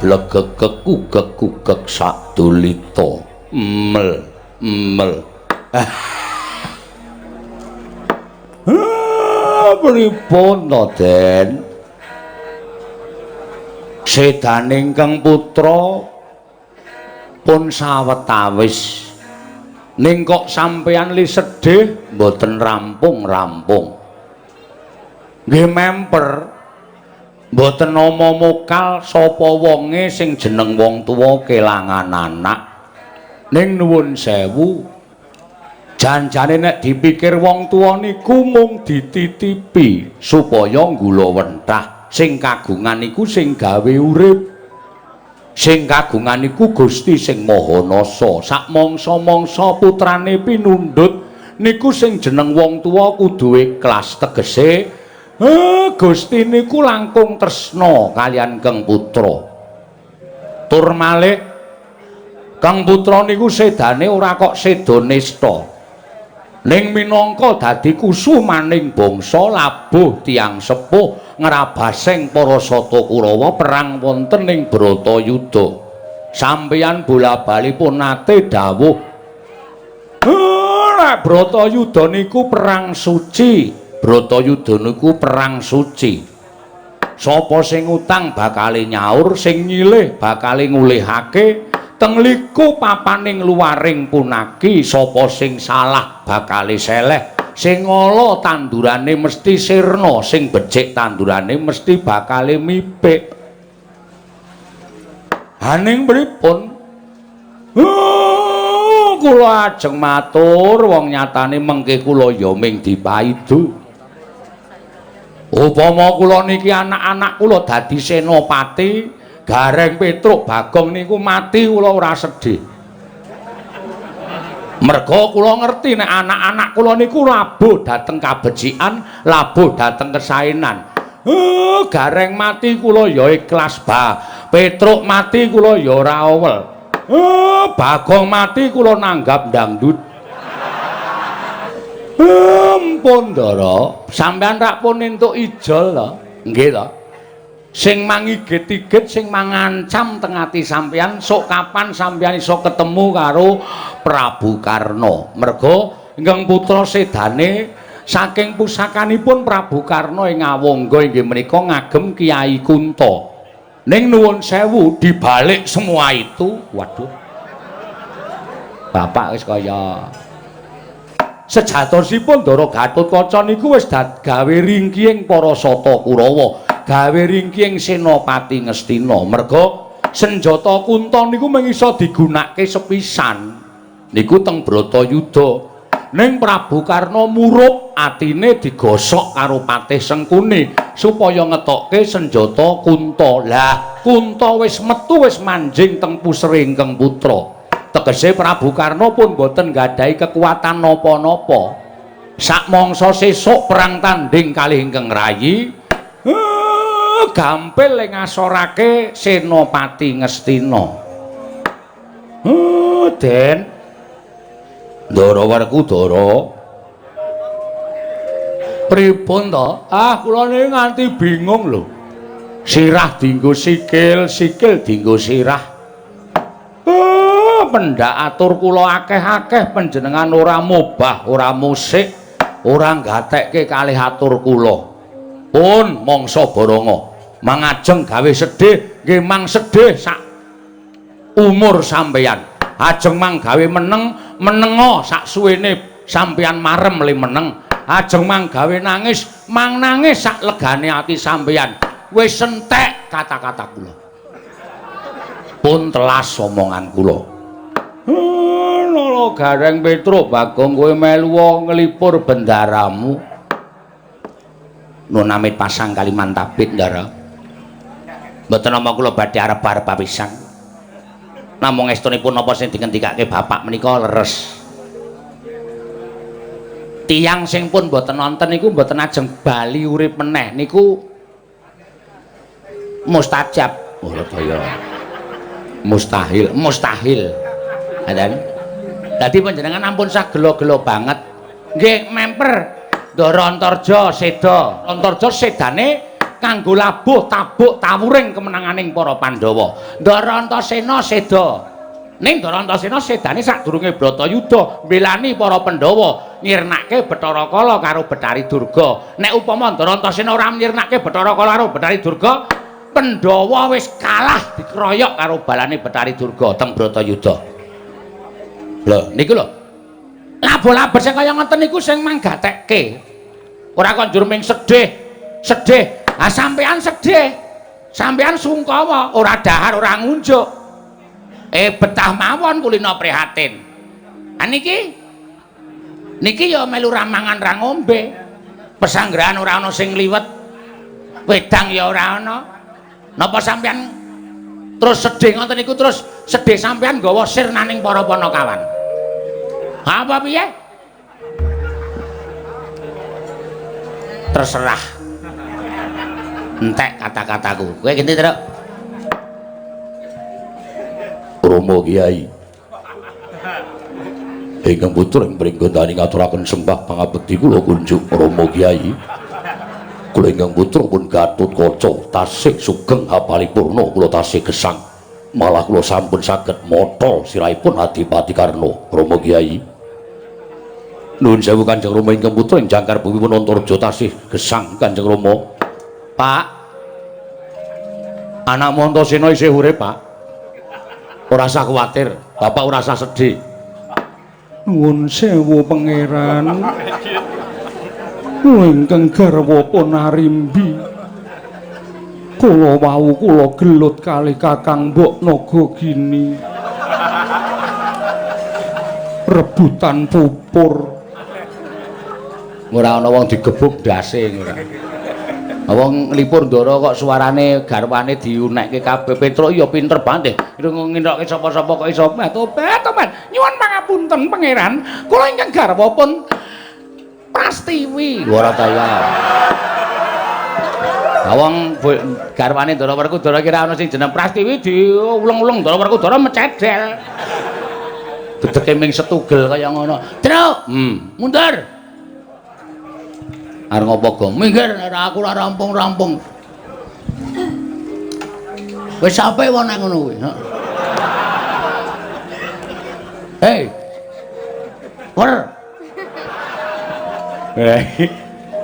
blegegeg kugeg-kugeg sadulita mel mel. Pripun to, Den? Sedane ingkang putra pun sawetawis. Ning kok sampeyan li sedih mboten rampung-rampung. Nggih memper. Mboten nama mokal sapa wonge sing jeneng wong tuwa kelangan anak. Ning nuwun sewu, janjane nek dipikir wong tuwa niku mung dititipi supaya nggulawentah. Sing kagungan niku sing gawe urip. Sing kagungan niku Gusti sing Maha Nasa. Sak mangsa-mangsa putrane pinundhut niku sing jeneng wong tuwa kudu ikhlas, tegese Gusti niku langkung tresna kaliyan Kang Putra. Tur malih Kang Putra niku sedane ora kok seda nista. Ning minangka dadi kusumaning bangsa labuh tiyang sepuh ngrabaseng para Sata Kurawa perang wonten ing Bratayuda. Sampeyan bola-bali pun nate dawuh, nek Bratayuda niku perang suci. Bratayuda niku perang suci. Sapa sing utang bakale nyaur, sing nyilih bakale ngulihake. Teng liku papaning luaring punaki, sapa sing salah bakale seleh, sing ala tandurane mesti sirna, sing becik tandurane mesti bakale mipik. Haning pripun? Kula ajeng matur, wong nyatane mengke kula ya ming dipaidu. Upama kula niki anak-anak kula dadi senopati, Gareng Petruk Bagong niku mati kula ora sedih. Merga kula ngerti nek anak-anak kula niku labuh dhateng kabecikan, labuh dhateng kesaenan. Gareng mati kula ya ikhlas, ba. Petruk mati kula ya ora owel. Bagong mati kula nanggap dangdut. Ampun Ndara, sampean rak pun entuk ijol to? Nggih to. Sing mangigit-igit, sing mangancam teng ati sampeyan, sok kapan sampeyan iso ketemu karo Prabu Karna. Merga ingkang putra sedane saking pusakanipun Prabu Karna ing Awangga inggih menika ngagem Kyai Kunta. Ning nuwun sewu, dibalik semua itu, waduh. Bapak wis kaya sejatosipun Ndara Gatotkaca niku wis gawe ringkihing para Sata Kurawa, gawe ringkihing Senopati Ngastina. Merga senjata Kunta niku mung iso digunakake sepisan niku teng Bratayuda. Ning Prabu Karna murup atine digosok karo Patih Sengkuni supaya ngetokke senjata Kunta. Lah Kunta wis metu, wis manjing teng pusere ingkang putra. Tegese Prabu Karna pun boten nggadahi kekuatan napa-napa. Sakmangsa sesuk perang tanding kalih ingkang rayi, gampil ing ngasorake Senopati Ngastina. Den Ndara Werkudara, pripun to? Ah, kula niki nganti bingung lho. Sirah dienggo sikil, sikil dienggo sirah. Pendak atur kula akeh-akeh panjenengan ora mobah, ora musik, ora nggatekke kalih atur kula. Pun mangsa baronga, mangajeng gawe sedih, nggih mang sedih sak umur sampeyan. Ajeng mang gawe meneng, menenga sak suwene sampeyan marem le meneng. Ajeng mang gawe nangis, mang nangis sak legane ati sampeyan. Wis entek kata-kata kula. Pun telas omongan kula. Lho Gareng Petruk Bagong kowe melu nglipur bendaramu. Nun amit pasang Kalimantabit, Ndara. Mboten nama kula badhe arep-arep pisan. Namung estunipun napa sing dingendikake bapak menika leres. Tiyang sing pun mboten nonton niku mboten ajeng bali urip meneh niku mustajab. Oh ya. Mustahil, mustahil. Ngoten. Dadi panjenengan ampun sah gelo-gelo banget. Nggih memper Ndara Antarja seda. Antarja sedane kanggo labuh tabuk tawuring kemenanganing para Pandhawa. Ndara Antasena seda. Ning Ndara Antasena sedane sadurunge Bratayuda mbelani para Pandhawa nyirnake Bathara Kala karo Bathari Durga. Nek upama Ndara Antasena ora nyirnake Bathara Kala karo Bathari Durga, Pandhawa wis kalah dikeroyok karo balane Bathari Durga teng Bratayuda. Lho niku lho. Labo-labo sing kaya ngoten niku sing manggatekke. Ora kok njur ming sedih. Sedih. Ah sampean sedih. Sampean sungkawa, ora dahar, ora ngunjuk. Betah mawon kulino prihatin. Ah niki niki ya melu ra mangan ra ngombe. Pesanggrahan ora ana sing liwet. Wedang ya ora ana. Napa sampean terus sedih ngoten niku terus sedih sampean nggawa sirnaning para panakawan? Apa piye? Terserah. Entek kata-kataku. Kowe genti, Truk. Romo Kiai. Ingkang putra ing pringgondani ngaturaken sembah pangabekti kula kunjuk Romo Kiai. Kula ingkang putra pun Gatotkaca tasih sugeng hapalipurna kula tasih gesang. Malah kula sampun saged motol sirahipun Adipati Karna Romo Kiai. Nuwun sewu Kanjeng Rama ingkang putra ing jangkar bumi pun Antareja tasih gesang Kanjeng Rama. Pak, anakmu Antasena isih urip, Pak. Ora usah kuwatir, Bapak ora usah sedih. Nuwun sewu Pangeran. Kula ingkang garwa pun arimbi. Kula wau kula gelut kalih Kakang Mbok Nagagini. Rebutan pupur. Ora ana wong digebuk ndase ora. Wong nglipur ndara kok suarane garwane diunekke kabeh. Petruk ya pinter banget. Ngindokke sapa-sapa kok iso tobat. Nyuwun pangapunten Pangeran, kula ingkang garwa pun Prastiwi. Ora ta ya. Wong garwane Ndara Werkudara kira ana sing jeneng Prastiwi diuleng-uleng Ndara Werkudara mecedel. Dedeke ming setugel kaya ngono. Truk, mundur. Arep ngopo, Gong? Minggir, aku ora rampung-rampung. Wis sampe wong nek ngono kuwi. Hei. Wer.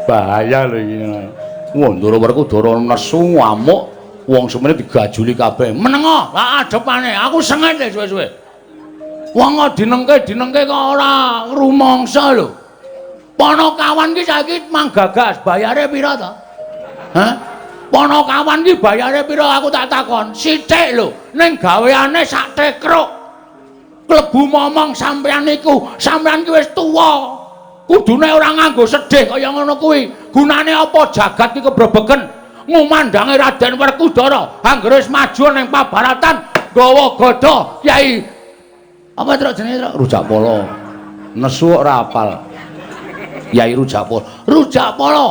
Bahaya lho iki. Wah, Ndara Werkudara nesu ngamuk, wong semene digajuli kabeh. Menengo, lak adepane, aku senget suwe-suwe. Wong kok dinengke-dinengke kok ora rumangsa lho. Panakawan ki saiki manggagas, bayare pira to? Hah? Panakawan ki bayare pira aku tak takon? Sithik lho, ning gaweane sak tekruk. Klebu momong sampean niku, sampean ki wis tuwa. Kudune ora nganggo sedih kaya ngono kuwi. Gunane apa jagat iki kebrebegen ngumandangi Raden Werkudara anggere wis maju ning pabaratan nggawa gada Kyai apa truk jenenge truk Rujakpala. Nesu kok ora apal. Kyai Rujakpala. Rujakpala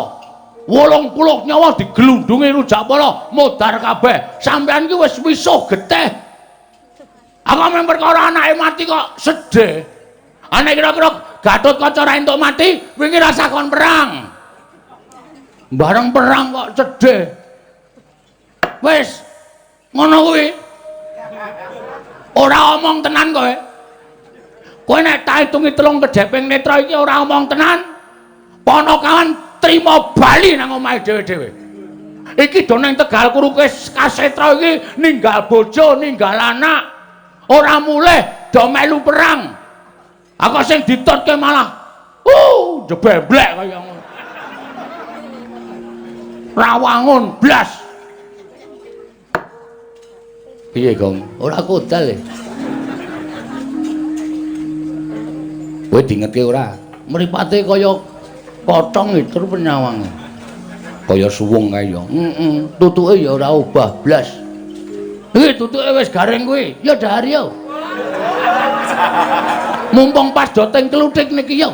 80 nyawa digelundungi Rujakpala modar kabeh. Sampeyan iki wis wisuh getih. Aku men perkara anake mati kok sedih. Ana kira-kira Gatotkaca ra entuk mati, wingi rasa kon perang. Bareng perang kok sedih. Wis ngono kuwi. Ora omong tenan kowe. Kowe nek tak hitungi telung kedheping netra iki ora omong tenan. Panakawan trima bali nang omahe dhewe-dhewe. Iki do nang Tegal Kuruke Kasetra iki ninggal bojo, ninggal anak. Ora mulih do melu perang. Aku sing ditutke malah jebemblek kaya ngono. Rawangun blas. Piye, Gong? Ora kodal e. Kowe dingetke ora? Mripate kaya kotong itu penyawange. Kaya suwung kae ya. Heeh, tutuke ya ora obah blas. Iki tutuke wis garing kuwi. Ya dahar yo. Mumpung pas doteng kluthik niki yo.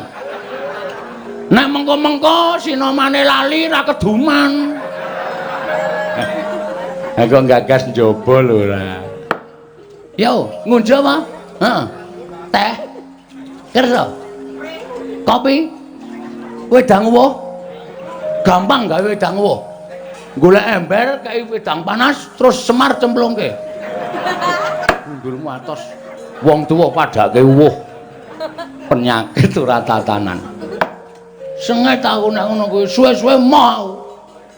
Nek mengko-mengko sinomane lali ra keduman. Aku gagas njaba lho ora. Yo, ngunjuk apa? Heeh. Teh. Kersa. Kopi. Wedang uwuh. Gampang gawe wedang uwuh. Golek ember kei wedang panas terus Semar cemplungke. Gundulmu atos. Wong tuwa padake uwuh. Penyakit ora tatanan. Sengit aku nek ngono kuwi suwe-suwe mau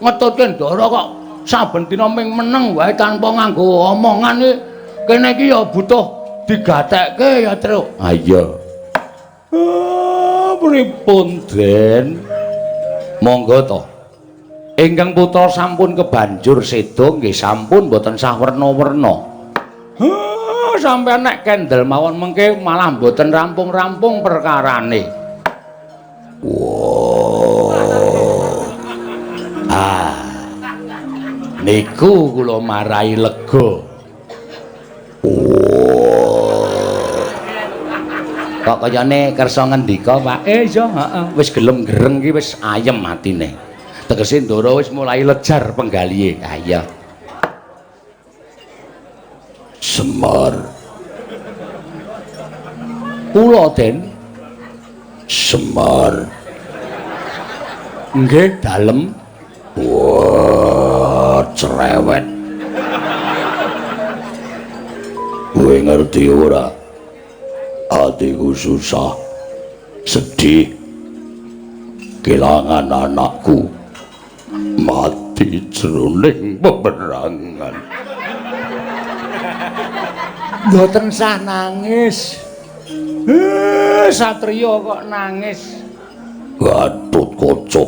ngetutke Ndara kok saben dina ming meneng wae tanpa nganggo omongan iki. Kene iki ya butuh digatekke ya, Truk. Ha iya. Pripun, Den? Monggo to. Ingkang putra sampun kebanjur seda nggih sampun mboten sah werna-werna. Sampeyan nek kendel mawon mengke malah mboten rampung-rampung perkarane. Wah. Ah. Niku kula marai lega. Kok kayane kersa ngendika, Pak? Iya, heeh. Wis gelem gereng ki wis ayem atine. Tegese Ndara wis mulai lejar penggalihe. Ha iya. Semar. Kula, Den. Semar. Nggih, dalem. Wah, cerewet. Kowe ngerti ora? Atiku susah, sedih, kehilangan anakku, mati jroning peperangan. Mboten sah nangis. Satriya kok nangis. Gatotkaca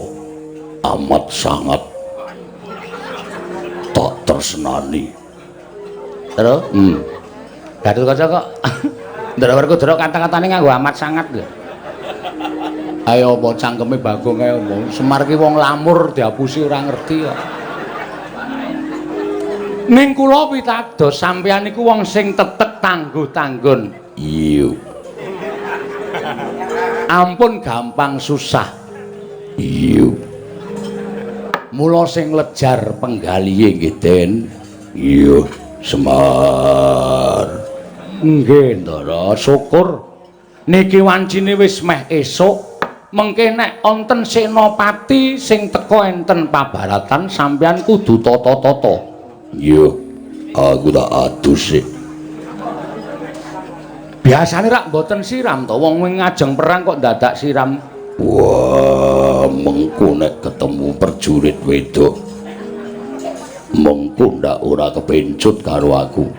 amat sangat tak tresnani. Terus? Gatotkaca kok Ndara Werkudara kata-katane nganggo amat sangat lho. Ayo apa cangkeme Bagong ae apa. Semar ki wong lamur diapusi ora ngerti kok. Ning kula pitados sampeyan niku wong sing tetek tangguh-tanggun. Iya. Ampun gampang susah. Iya. Mula sing lejar penggalihe nggih, Den. Iya, Semar. Nggih, Ndara, syukur. Niki wancine wis meh esuk. Mengke nek wonten senopati sing teka enten pabaratan sampeyan kudu tata-tata. Iya, aku tak adus sik. Biasane rak mboten siram to, wong ngajeng perang kok dadak siram. Wah, mengko nek ketemu prajurit wedok, mengko ndak ora kepencut karo aku.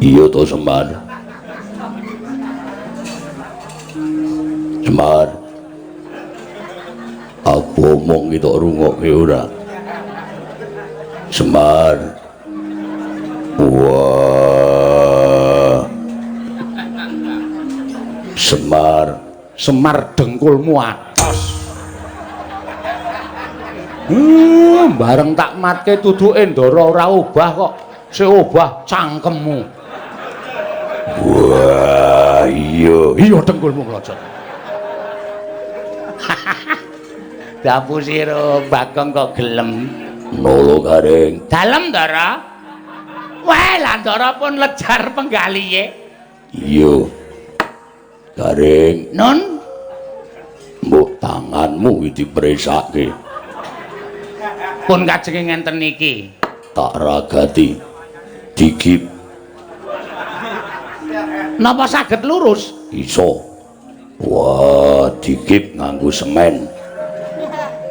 Iya to, Semar. Semar. Aku omong iki tok rungokke ora? Semar. Wah. Semar, Semar dengkulmu atos. Bareng tak matke tuduke Ndara ora obah kok. Sik obah cangkemmu. Wah, iya, iya dengkulmu mlocot. Diapusi ro Bagong kok gelem. Nolo Gareng. Dalem, Ndara. Wah, lah Ndara pun lejar penggalihe. Iya. Gareng. Nun, mbok tanganmu iki dipresake. Pun kajenge ngenten niki. Tak ragati. Digip. Napa saged lurus? Iso. Wah, digip nganggo semen.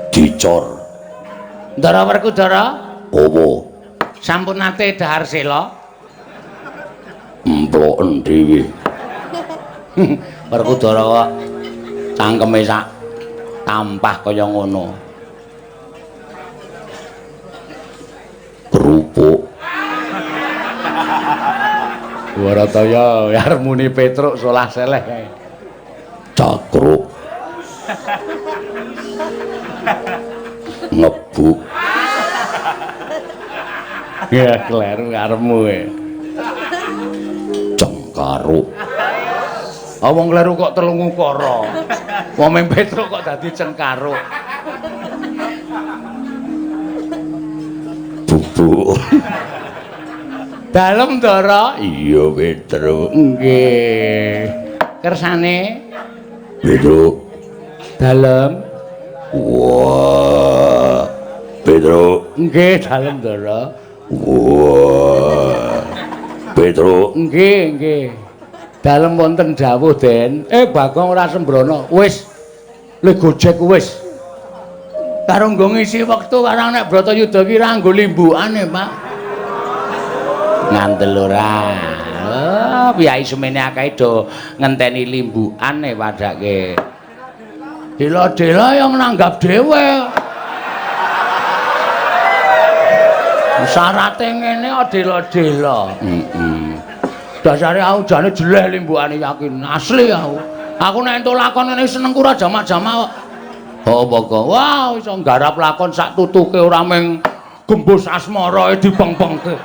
Dicor. Ndara Werkudara? Apa? Sampun nate dhahar sela? Emploken dhewe. Werkudara kok cangkeme sak tampah kaya ngono. Kerupuk. Warataya arep muni Petruk solah seleh kae. Cakruk. Ngebuk. Ya kleru karepmu kowe. Cengkaruk. Ah wong kleru kok telung ukara. Wong ming Petruk kok dadi cengkaruk. Bubuk. Dalem, Ndara? Iya, Petruk. Nggih. Kersane? Petruk. Dalem. Wah, Petro. Nggih, dalem Ndara. Wah. Petro. Nggih, nggih. Dalem wonten dawuh, Den. Bagong ora sembrono. Wis. Le gojek wis. Karo nggo ngisi wektu karang nek Bratayuda ki ra nggo limbukane, Pak. Ngandel ora. Oh, piyai semene akeh do ngenteni limbukane padake. Dela-dela yang nanggap dhewe. Syarate ngene kok dela-dela. Heeh. Dasare aku jane jeleh limbukane yakin asli aku. Aku nek entuk lakon ngene senengku ora jamak-jamak kok. Oh, Bagong. Wah, iso nggarap lakon sak tutuke ora mung gembus asmara dipeng-pengke.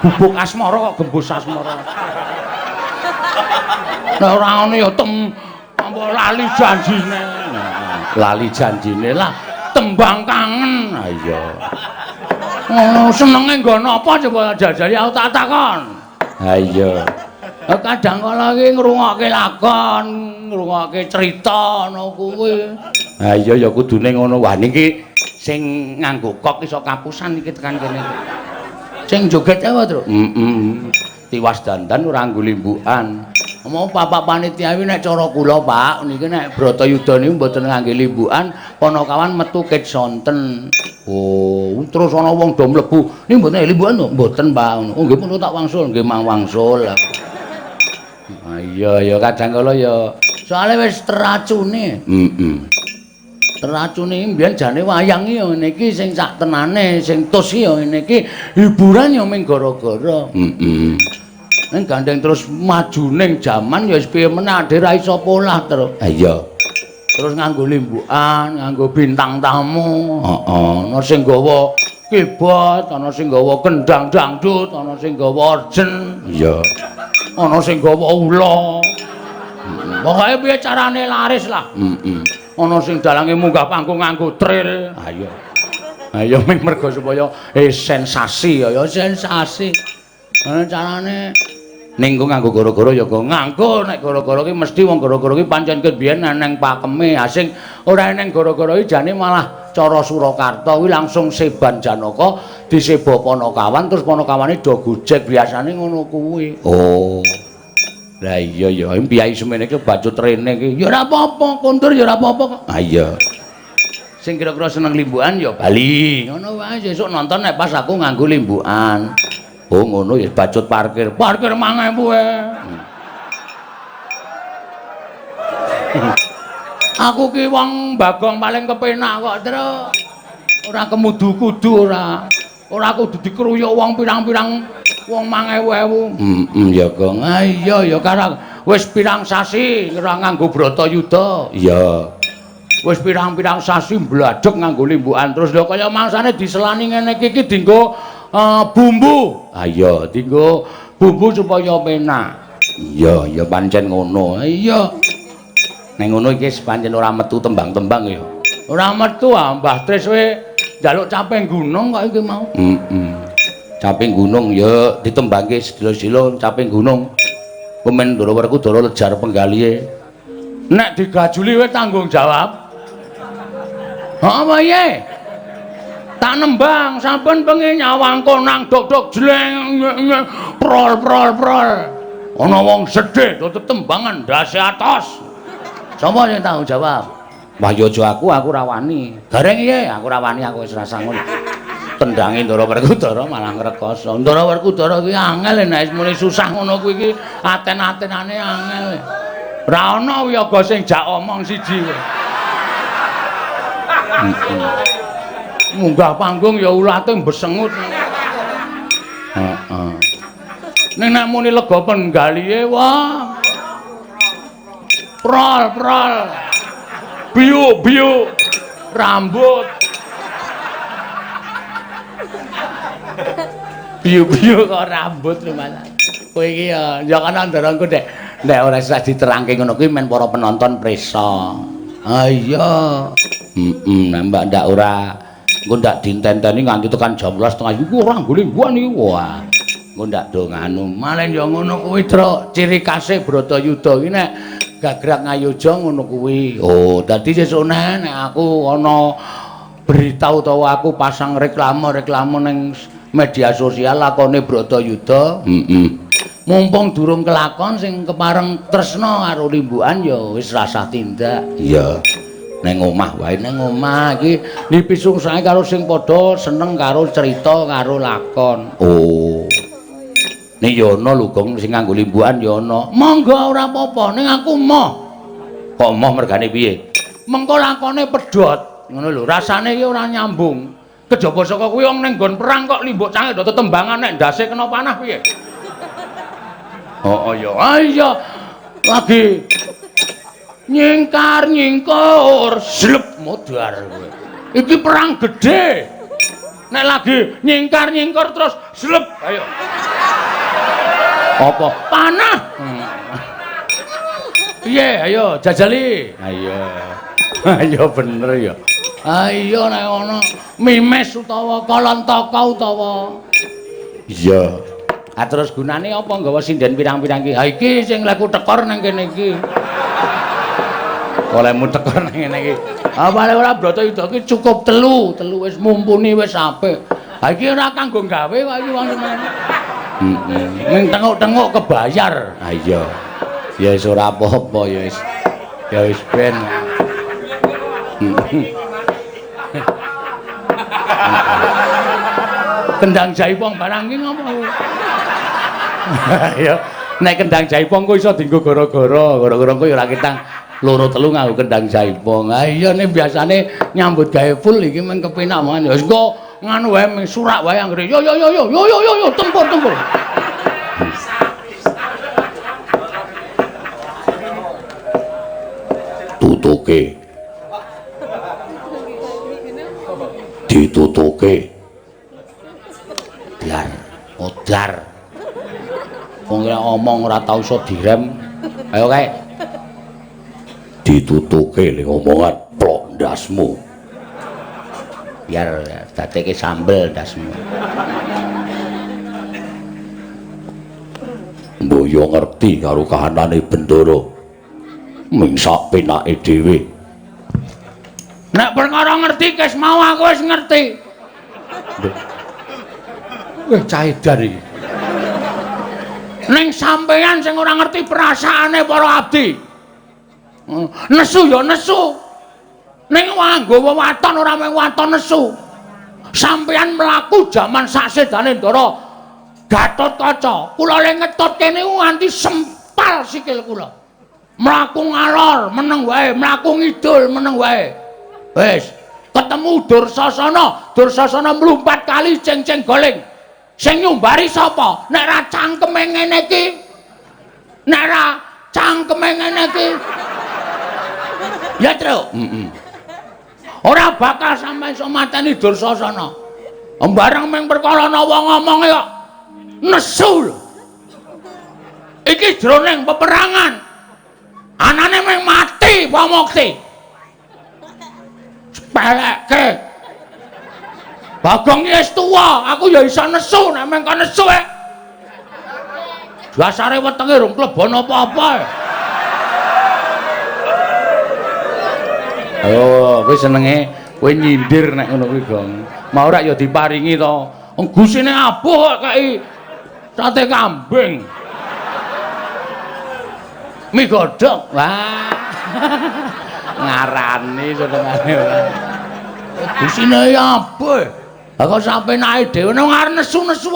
Bubuk asmara kok gembus asmara. Nek ora ngono ya apa lali janjine. Lali janjine lah tembang kangen. Ha iya. Ngono senenge nggo napa coba jajali aku tak takon. Ha iya. Kadang kala iki ngrungokke lakon, ngrungokke cerita ngono kuwi. Ha iya ya kudune ngono. Wah niki sing nganggo kok iso kapusan iki tekan kene. Sing joget apa, Tru? Heeh. Tiwas dandan ora nganggo limbukan. Mau bapak panitia iki nek cara kula, Pak, niki nek Bratayuda niku mboten ngangge limbukan, Panakawan metu ket sonten. Oh, terus ana wong do mlebu. Niki mboten limbukan to? Mboten, Pak. Oh, nggih pun tak wangsul, nggih mang wangsul. Ah iya ya kadang kala ya soalé wis teracune. Heeh. Teracune mbiyen jane wayang iki ya ngene iki sing sak tenane, sing tos iki ya ngene iki hiburan ya mung gara-gara. Heeh. Ning gandeng terus majuning jaman ya wis piye meneh ade ra iso polah terus. Ha iya. Terus nganggo limbukan, nganggo bintang tamu. Heeh, ana sing gawa keyboard, ana sing gawa kendang dangdut, ana sing gawa orgen. Iya. Ana sing gawa ula. Pokoke piye carane laris lah. Heeh. Ana sing dalange munggah panggung nganggo tril. Ha iya. Ha iya mung mergo supaya sensasi ya sensasi. Ana carane ning kok nganggo gara-gara ya kok nganggo nek gara-gara ki mesti wong gara-gara ki pancen ket biyen eneng pakeme. Ha sing ora eneng gara-gara ki jane malah cara Surakarta kuwi langsung seban Janaka diseba Panakawan terus Panakawane do gojek biasane ngono kuwi. Oh. Lah iya ya piyai semene iki bacut rene iki. Ya ora apa-apa, kondur ya ora apa-apa kok. Ha iya. Sing kira-kira seneng limbukan ya bali. Ngono wae sesuk nonton nek pas aku nganggo limbukan. Oh ngono ya bacut parkir. Parkir 1000 e. Aku ki wong Bagong paling kepenak kok, Tru. Ora kemudu-kudu ora. Ora kudu dikruyuk wong pirang-pirang wong 1000-ewu. Heeh ya, Gong. Ha iya ya karang wis pirang sasi ora nganggo Bratayuda. Iya. Wis pirang-pirang sasi mbladhek nganggo limbukan terus lho kaya mangsane diselani ngene iki iki dienggo bumbu. Ha iya, dienggo bumbu supaya penak. Iya, ya pancen ngono. Iya. Ning ngono iki pancen ora metu tembang-tembang ya. Ora metu ah, Mbah Tris we njaluk caping gunung kok iki mau. Heeh. Caping gunung ya ditembangke sedilo-sedilo caping gunung. Pemen Ndara Werkudara lejar penggalihe. Nek digajuli we tanggung jawab. Apa iye? Tak nembang saben bengi nyawang konang dok-dok jleng prol prol prol. Ana wong sedih tutup tembangan ndase atos. Sapa sing tanggung jawab? Wah ya aja aku ora wani. Gareng iye, aku ora wani, aku wis rasa ngono. Tendange Ndara Werkudara malah ngrekoso. Ndara Werkudara kuwi angel nek wis muni susah ngono kuwi iki aten-atenane angel. Ora ana wiyaga sing jak omong siji kowe. Munggah panggung ya ulate mbesengut. Heeh. Ning nek muni lega penggalihe wah. Prol prol. Biuk biuk. Rambut. Biuk-biuk kok rambut lho malah. Kowe iki ya ya kana ndorongku Dek. Nek ora usah diterangke ngono kuwi men para penonton prisa. Ha iya. Heeh, nambah ndak ora engko ndak dintenteni nganti tekan jam 12.30 iku ora nggo limbuhan iki. Wah. Engko ndak do nganu. Malen ya ngono kuwi, Truk. Ciri khase Bratayuda iki nek gagrak ngayuja ngono kuwi. Oh, dadi sesuk nek aku ana berita utawa aku pasang reklame-reklame ning media sosial lakone Bratayuda. Heeh. Mumpung durung kelakon sing kepareng tresna karo limbukan ya wis rasah tindak. Iya. Neng omah wae, neng omah iki dipisungsake karo sing padha seneng karo cerita karo lakon. Oh. Nek ya ana lho Gong sing nganggo limbukan ya ana. Monggo ora apa-apa, ning aku moh. Kok moh mergane piye? Mengko lakone pedhot, ngono lho. Rasane iki ora nyambung. Kejaba saka kuwi wong ning nggon perang kok limbuk cange do tetembangan nek ndase kena panah piye? Oh iya, ah iya. Lagi nyingkar nyingkur, slep modar kowe. Iki perang gedhe. Nek lagi nyingkar nyingkur terus slep, ayo. Apa? Panah. Piye? Ayo jajali. Ayo. Ayo bener ya. Ayo nek ana mimes utawa kalantaka utawa. Iya. Ah terus gunane apa nggawa sinden pirang-pirang iki? Ha iki sing leku tekor nang kene iki. Olehmu tekor nang kene iki. Ah paling ora Bratayuda iki cukup telu, telu wis mumpuni wis apik. Ha iki ora kanggo gawe kok iki wong semene. Heeh. Ning tenguk-tenguk kebayar. Ha iya. Ya wis ora apa-apa ya wis. Ya wis ben. Kendang jaipong barang iki ngopo? Ya, nek kendang jaipong ku iso dienggo gara-gara, gara-gara ku ya ora ketang loro telu nganggo kendang jaipong. Ha iya nek biasane nyambut gawe full iki men kepenak mangan. Ya engko nganu wae ming surak wae anggere. Yo yo yo yo yo yo yo tempur tempur. Tutuke. Ditutuke. Dar, odar. Wong omong ora tau iso direm. Ayo kae. Ditutuke le omongan plok ndasmu. Biar dadeke sambel ndasmu. Mbok yo ngerti karo kahanane Bendara. Ming sak penake dhewe. Nek perkara ngerti kes mau aku wis ngerti. Weh cah edan iki. Ning sampeyan sing ora ngerti perasaane para abdi. Nesu ya nesu. Ning nganggo wewaton ora mung waton nesu. Sampeyan mlaku jaman saksedane Ndara Gatotkaca. Kula le ngetutke niku nganti sempal sikil kula. Mlaku ngalor meneng wae, mlaku ngidul meneng wae. Wis, ketemu Dursasana, Dursasana mlumpat kali ceng-ceng goling. Sing nyumbari sapa? Nek ra cangkeme ngene iki. Nek ra cangkeme ngene iki. Ya, Truk. Heeh. Ora bakal sampe iso mateni Dursasana. Bareng ming perkara ana wong ngomonge kok nesu lho. Iki jroning peperangan. Anane ming mati pamukti. Sepelekke. Bagong wis tuwa, aku ya iso nesu nek meng kon nesu e. Dasare wetenge rung klebon apa-apa. Ayo, kowe senenge kowe nyindir nek ngono kuwi, Gong. Mau ora ya diparingi to. Wong gusine abuh kok kei sate kambing. Mie godhog. Wah. Ngarani senengane ora. Gusine abuh. Lah kok sampe nae dhewe nang arep nesu-nesu.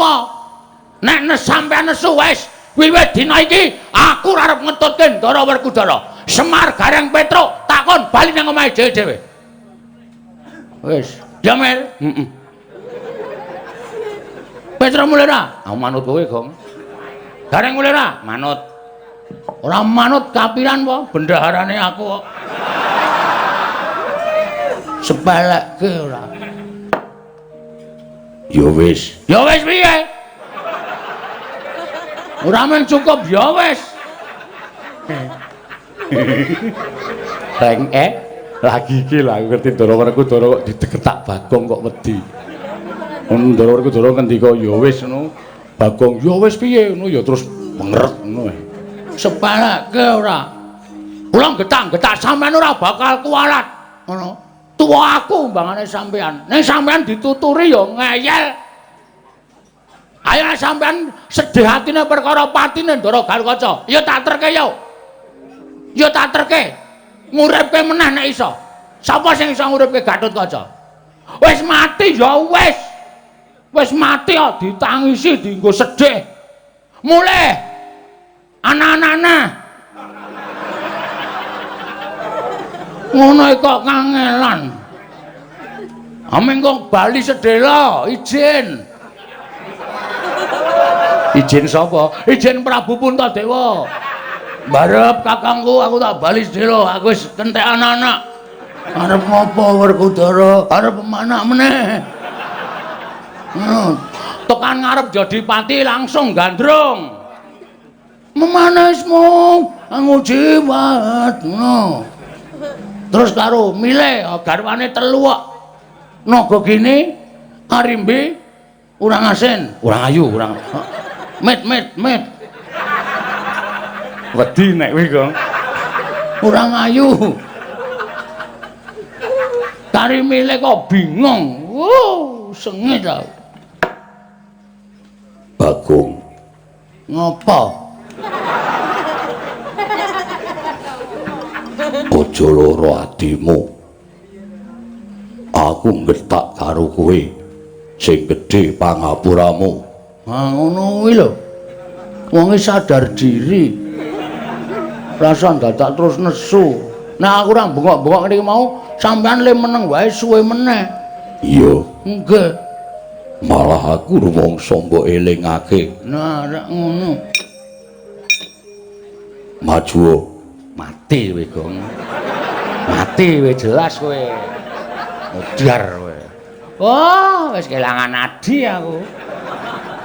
Nek nes sampean nesu wis, wiwit dina iki aku ora arep ngetutke Ndara Werkudara. Semar Gareng Petruk takon bali nang omahe dhewe-dhewe. Wis, ya Mel. Heeh. Petruk mulih ra? Aku manut kowe, Gong. Gareng mulih ra? Manut. Ora manut kapiran po, bendaharane aku kok. Sepelekke ora. Ya wis. Ya wis piye? Ora mung cukup ya wis. Reng lagi iki lho aku ngerti Ndara Werkudara kok dideketak Bagong kok wedi. Ndara Werkudara ngendika ya wis ngono. Bagong ya wis piye ngono ya terus mengeret ngono. Sepelekke ora. Kula getang-getak sampean ora bakal kualat ngono. Tuwa aku mbangane sampean. Ning sampean dituturi ya ngeyel. Ayo sampean sedih atine perkara patine Ndara Gatotkaca. Ya tak terke yo. Ya tak terke. Nguripke meneh nek iso. Sapa sing iso nguripke Gatotkaca? Wis mati ya wis. Wis mati kok ditangisi dienggo sedih. Mulih. Anak-anak. Ngono kok kangelan. Ameng kok bali sedhela, izin. Izin sapa? Izin Prabu Puntadewa. Barep kakangku aku tak bali sedhela, aku wis kentek anak-anak. Arep ngopo Werkudara? Arep manak meneh. Tekan ngarep jadi pati langsung gandrung. Memanesmu ngujiwat ngono. Terus karo milih garwane telu kok. Naga gini, Arimbi, urang asin, urang ayu, urang met met met. Wedi nek kuwi, Gong. Urang ayu. Kari milih kok bingung. Wuh, sengit ta. Bagong. Ngopo? Aja lara atimu. Aku ngetak karo kowe sing gedhe pangapuramu. Ha ngono kuwi lho. Wonge sadar diri. Rasa dadak terus nesu. Nek aku ora bengok-bengok ngene iki mau, sampean le meneng wae suwe meneh. Iya. Nggih. Malah aku rumangsa mbok elingake. Nah, rek ngono. Maju. Mati kowe, Gong. Mati kowe jelas kowe. Modar kowe. Oh, wis kelangan adi aku.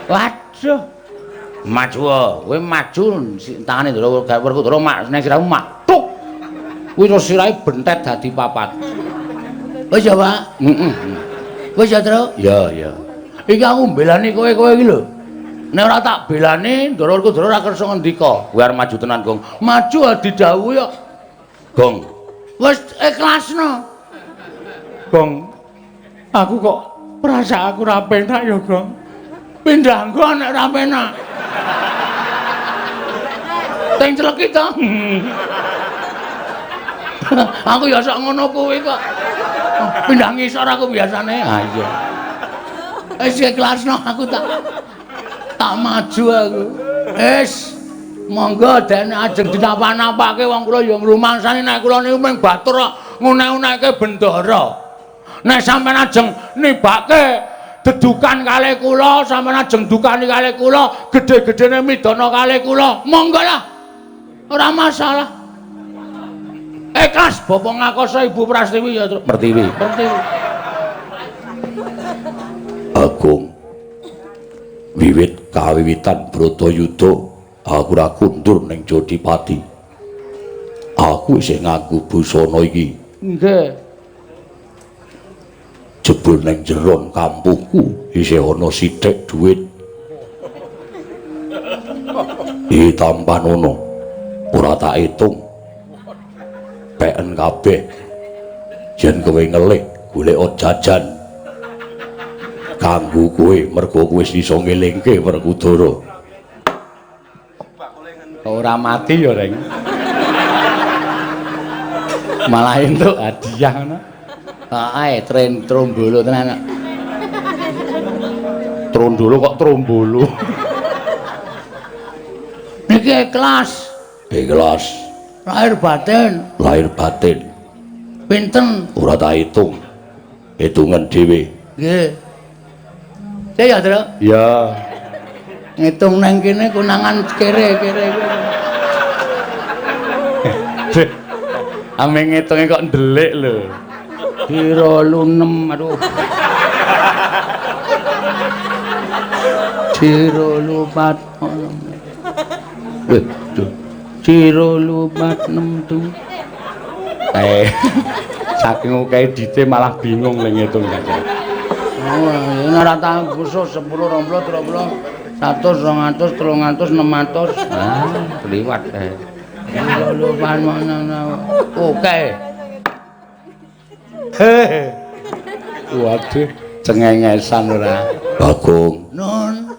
Waduh. Maju, kowe maju tangane Ndara Werkudara mak ning sirahmu mak tuk. Kuwi terus sirahe bentet dadi papat. Wis ya, Pak? Heeh. Wis ya, Tru? Ya, ya. Iki aku mbelani kowe-kowe iki lho. Nek ora tak belani, Ndara Werkudara ora kersa ngendika. Kowe arep maju tenan, Gong. Maju didhawuhi kok. Gong. Wis ikhlasno. Gong. Aku kok perasaanku ora penak ya, Gong. Pindah nggon nek ora penak. Teng celeki to. Aku ya sok ngono kuwi kok. Pindah ngisor aku biasane. Ha iya. Wis ikhlasno aku tak maju aku. Wis monggo dene ajeng dinapa-napake wong kula ya ngrumangsani nek kula niku mung batur kok ngune-uneke bendara. Nek sampeyan ajeng nibake dedukan kalih kula, sampeyan ajeng dukani kalih kula, gedhe-gedhene midana kalih kula, monggo lah. Ora masalah. Ikhlas Bapak ngakoso Ibu Prastiwi ya, Tru. Pertiwi. Pertiwi. Agung. Wiwit kawiwitan Bratayuda aku ora kundur ning Jodipati. Aku isih nganggo busana iki. Nggih. Jebul ning jeron kampungku isih ana sithik dhuwit. Iki tampanono. Ora tak itung. Peken kabeh. Yen kowe ngelih golek jajan kanggo kowe mergo kowe wis iso ngelingke Werkudara. Ora mati ya, Reng. Malah entuk hadiah ngono. Heeh, tren trombolo tenan. Trondolo kok trombolo. Niki ikhlas. Ikhlas. Lahir batin. Lahir batin. Pinten? Ora tak hitung. Hitungan dhewe. Nggih. Ya, Tru? Ya. Ngitung nang kene konangan kere-kere kuwi. Ame ngitunge kok ndelik lho. 26 aduh. 24. Weh, duh. 24 6 tuh. Saking akeh dite malah bingung lho ngitung jajan. Oh, ora tak khusus 10 20 30 100 200 300 600. Ah, liwat. Oke. Waduh, cengengesan ora. Bagong. Nun.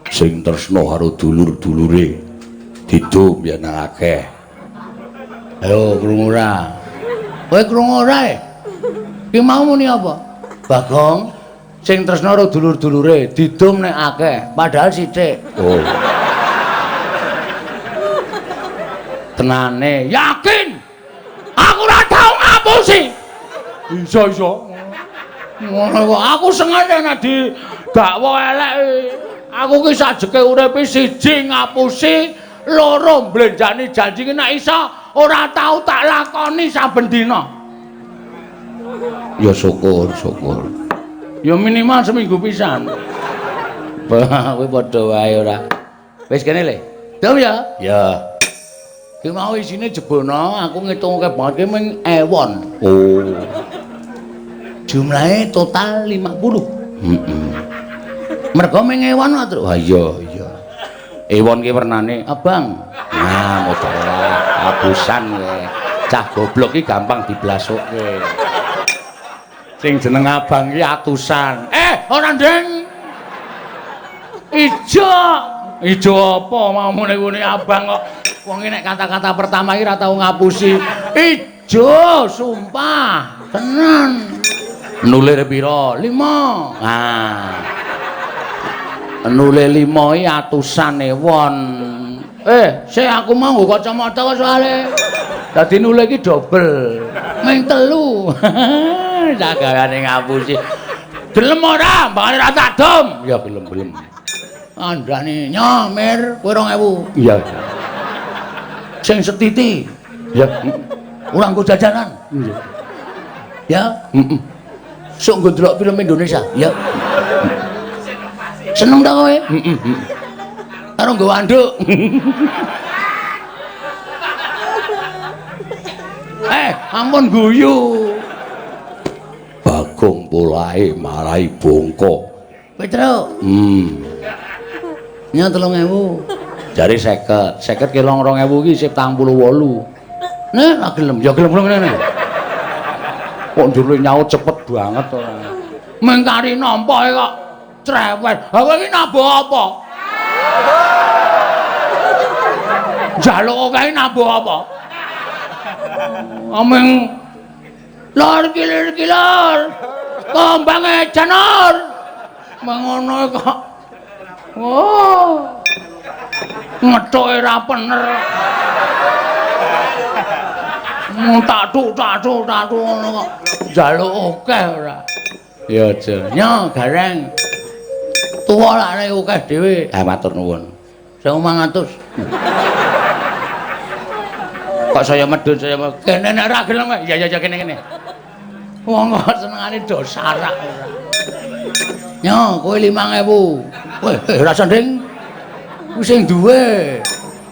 Sing tresna karo dulur-dulure didum yen akeh. Ayo krungu ora? Kowe krungu ora e? Ki mau muni apa? Bagong, sing tresna karo dulur-dulure didum nek akeh, padahal sithik. Oh. Tenane, yakin. Aku ora tau ngapusi. Iso-iso. Ngono kok aku sengaja nek didakwa elek. Aku ki sajeke uripe siji ngapusi, loro mblenjani janji ki nek iso ora tau tak lakoni saben dina. Ya syukur, syukur. Ya minimal seminggu pisan. Kowe padha wae ora. Wis kene le. Dom ya? Ya. Ki mau isine jebono aku ngitung akeh banget ki mung ewon. Oh. Jumlahe total 50. Heeh. Mergo mung ewon kok, Truk. Wah iya, iya. Ewon ki wernane abang. Nah, modal abusan kowe. Cah goblok ki gampang diblasukke. Sing jeneng abang ki atusan. Ora ndeng. Ijo. Ijo apa mau muni ngene abang kok. Wong nek kata-kata pertama iki ora tau ngapusi. Ijo, sumpah. Tenan. Nulir pira? 5. Nah. Nule 5 iki atusan ewon. Sik aku mau nggo kacamata kok soalé. Dadi nule iki dobel. Ming 3. Sak gaweane ngapusi. Gelem ora? Mbakane ra tak dom. Ya gelem-gelem. Andane nyamir kowe 2000. Iya. Sing setiti. Ya. Ora nggo jajanan. Iya. Ya. Heeh. Sok nggo ndelok film Indonesia. Ya. Seneng ta kowe? Heeh. Karo nggo anduk. Ampun guyu. Bagong polahe marai bongko. Petruk. Nya 3000. Jare 50. 50 kelong 2000 iki isih 48. Nek ra gelem, ya gelem ngene. Kok njur nyaut cepet banget ora. Mengkari nampa kok cerewet. Ha kowe iki nabuh apa? Njaluk kae nabuh apa? Ameng lor kilir kilor. Kombange janur. Mengono kok. Oh. Ngethuke ra pener. Mung tak tuk ngono kok. Njaluk akeh ora. Ya aja. Nyo gareng. Tuwa lak akeh dhewe. Ah matur nuwun. 1500. Kok saya medun saya kene nek ra gelem. Ya ya ya kene kene. Wong kok senengane do sarak ora. Nyo kowe 5000. Weh ora sanding. Kuwi sing duwe.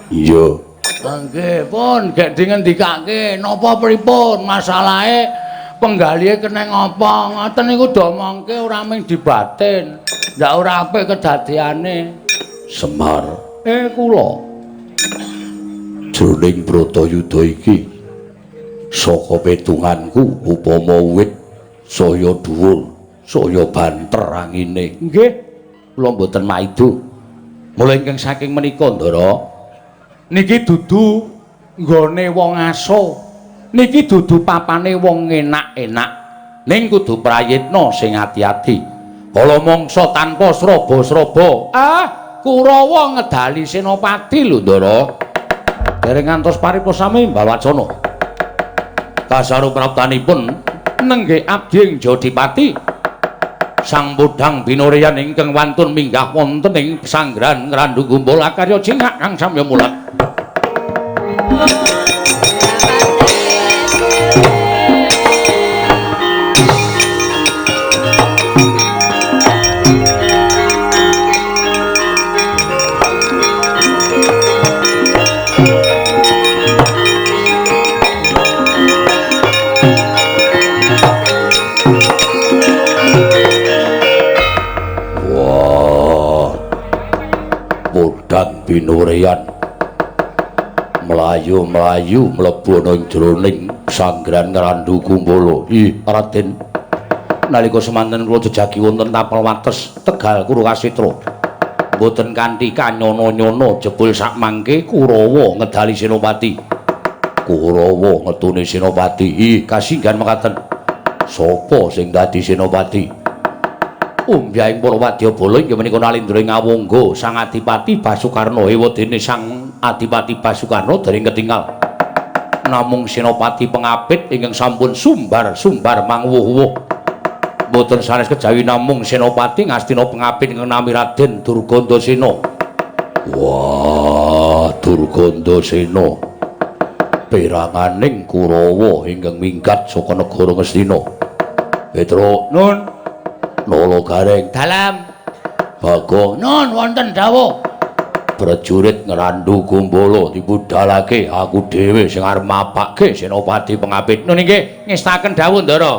Iya. Nggih, pun gek dingendikake napa pripun masalahe penggalihe keneng apa ngoten niku domongke ora mung dibatin. Ndak ora apik kedadiane. Semar. Kula jroning Bratayuda iki saka petunganku upama wit saya dhuwur, saya banter angine. Nggih, kula mboten maido. Mula ingkang saking menika, Ndara, niki dudu nggone wong aso. Niki dudu papane wong enak-enak. Ning kudu prayitna sing ati-ati. Kala mangsa tanpa sraba-sraba. Ah, Kurawa ngedali senopati lho, Ndara. Dereng ngantos paripurna sami mbawacana. Kasarupraptanipun nenggih abdi ing Jodipati. Sang Podhang Binoreyan ingkang wantun minggah wonten ing pesanggrahan Ngrandu Gumbul akarya cingak kang samya mulat. Binoreyan mlayu-mlayu mlebu ana ing jroning Sanggeran Ngrandu Kumbala. Ih, Raden. Nalika semanten kula jejagi wonten tapel wates Tegal Kurukasitra. Mboten kanthi kanyono-nyono jebul sakmangke Kurawa ngedali Senopati. Kurawa ngetune Senopati. Ih, kasinggan mekaten. Sapa sing dadi Senopati? Umbyahing para wadyabala inggih menika Nalindra ing Awangga Sang Adipati Basukarna. Ewadene Sang Adipati Basukarna dereng ketingal. Namung Senopati pengapit ingkang sampun sumbar-sumbar mangwuh-wuh. Mboten sanes kejawi namung Senopati Ngastina pengapit ingkang nami Raden Durgandasena. Wah, Durgandasena. Peranganing Kurawa ingkang minggat saka negara Ngastina. Petruk, nun. Nala Gareng, dalam. Bagong, nun wonten dawuh. Prajurit Ngrandu Kumbala dibudalake, aku dhewe sing arep mapake Senopati pengapit. Nun inggih, ngestaken dawuh, Ndara.